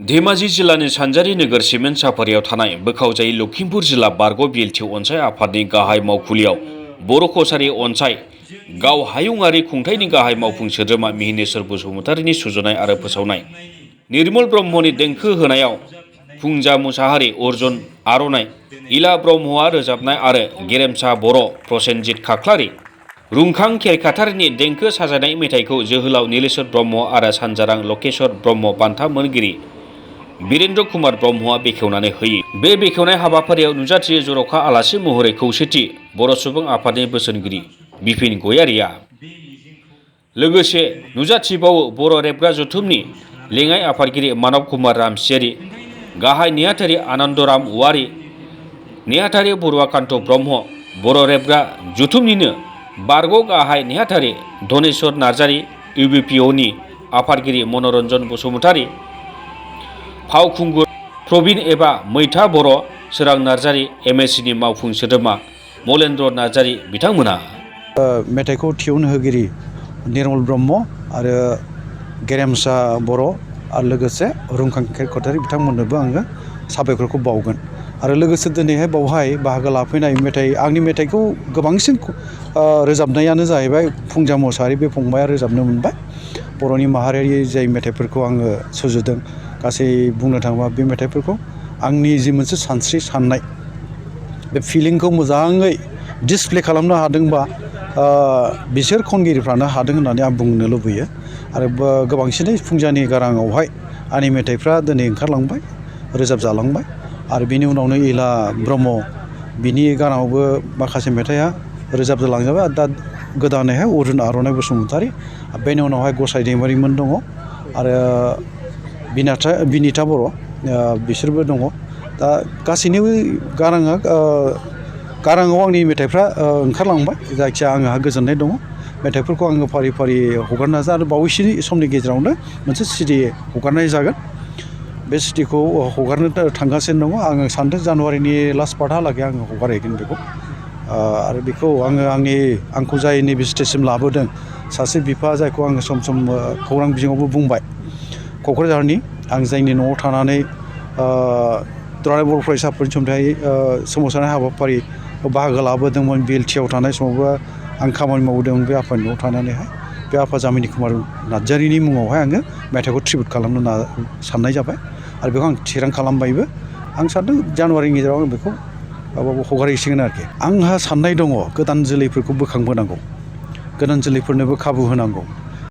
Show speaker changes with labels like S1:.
S1: धेमाजि जिल्लानि सानजारि नोगोर सिमेन्ट साफारियाव थानाय बोखावजायै लखिमपुर जिल्ला बारग' बिएलटि अनसाय आफादनि गाहाय मावखुलियाव बर' कसारि अनसाय गाव हायुंआरि खुंथायनि गाहाय मावफुं सोद्रोमा मिहिनेश्वर बसुमतारिनि सुजुनाय आरो फोसावनाय निर्मल ब्रह्मनि देंखो होनायाव फुंजा मुसाहारि अर्जुन आर'नाइ इला ब्रह्मआ रोजाबनाय आरो गेरेमसा बर' प्रसेनजित खाख्लारि रुंखां खेरखाथारिनि देंखो साजायनाय मेथाइखौ जोहोलाव नीलेश्वर ब्रह्म आरो सानजारां लकेश्वर ब्रह्म बान्था मोनगिरि वीरेन्द्र कुमार ब्रह्मआ बेखेवनानै होयो। बे बेखेवनाय हाबाफारियाव नुजाथियो जर'खा आलासि महरै खौसेथि बर' सुबुं आफादनि बोसोनगिरि बिपिन गयारिया। लोगोसे नुजाथिबावो बर' रेबग्रा जथुमनि लेङाइ आफादगिरि मानब कुमार रामसियारि, गाहाय नेहाथारि आनन्दराम औवारि, नेहाथारि बरुवाकान्त ब्रह्म, बर' रेबग्रा जथुमनिनो बारग' गाहाय नेहाथारि धनेश्वर नार्जारि, इउबिपिअनि आफादगिरि मनरन्जन बसुमतारि, फावखुंगुर प्रबिन एबा मैथा बर', सोरां नार्जारि, एमएससिनि मावफुं सोद्रोमा मलेन्द्र नार्जारि बिथांमोनहा
S2: मेथाइखौ टिउन होगिरि निर्मल ब्रह्म आरो गेरेमसा बर' आरो लोगोसे रुंखां खेरखाथारि बिथांमोननोबो आङो साबायखरखौ बावगोन। आरो लोगोसे दिनैहाय बावहाय बाहागो लाफैनाय आंनि मेथाइखौ गोबांसिन रोजाबनायानो जाहैबाय फुंजा मुसाहारि बे फंबाया रोजाबनो मोनबाय। बर'नि माहारियारि जाय मेथाइफोरखौ आङो सुजुदों गासै बुंनो थाङोबा बे मेथाइफोरखौ आंनि जि मोनसे सानस्रि साननाय बे फिलिंखौ मोजाङै डिसप्ले खालामनो हादोंबा बिसोर खनगिरिफ्रानो हादों होननानै आं बुंनो लुबैयो। आरो गोबांसिनै फुंजानि गाराङावहाय आंनि मेथाइफ्रा दिनै ओंखारलांबाय, रोजाब जालांबाय। आरो बिनि उनावनो इला ब्रह्म बिनि गाराङावबो माखासे मेथाइआ रोजाब जालांजाबाय। दा गोदानैहाय अर्जुन आर'नाइ बसुमतारि, बेनि उनावहाय गसाइ दैमारिमोन दङ आरो बिनिथा बर' बिसोरबो दङ। दा गासैनिबो गाराङाव आंनि मेथाइफ्रा ओंखारलांबाय। जायखिया आंहा गोजोननाय दङ। मेथाइफोरखौ आङो फारि फारि हगारनो नाजा आरो बावैसोनि समनि गेजेरावनो मोनसे सिडि हगारनाय जागोन। बे सिडिखौ हगारनो थांगासिनो दङ। आङो सानदों जानुवारिनि लास्ट पार्टहालागै आङो हगारहैगोन बेखौ। आरो बेखौ आंखौ जाय नैबे स्टेजसिम लाबोदों सासे बिफा, जायखौ आङो सम सम खौरां बिजोङावबो बुंबाय, क'क्राझारनि, आं जायनि न'आव थानानै दुलाराय बर' फरायसा आफादनि सोमोन्दै सोमावसारनाय हाबाफारि बाहागो लाबोदोंमोन। बिएलटिआव थानाय समावबो आं खामानि मावदोंमोन बे आफादनि न'आव थानानैहाय। बे आफा जामिनि कुमार नार्जारिनि मुङावहाय आङो मेथाइखौ ट्रिबिउट खालामनो साननाय जाबाय आरो बेखौ आं थिरां खालामबायबो। आं सानदों जानुवारिनि गेजेराव आं बेखौ हगारहैसिगोन आरोखि। आंहा साननाय दङ गोदान जोलैफोरखौ बोखांबोनांगौ, गोदान जोलैफोरनोबो खाबु होनांगौ।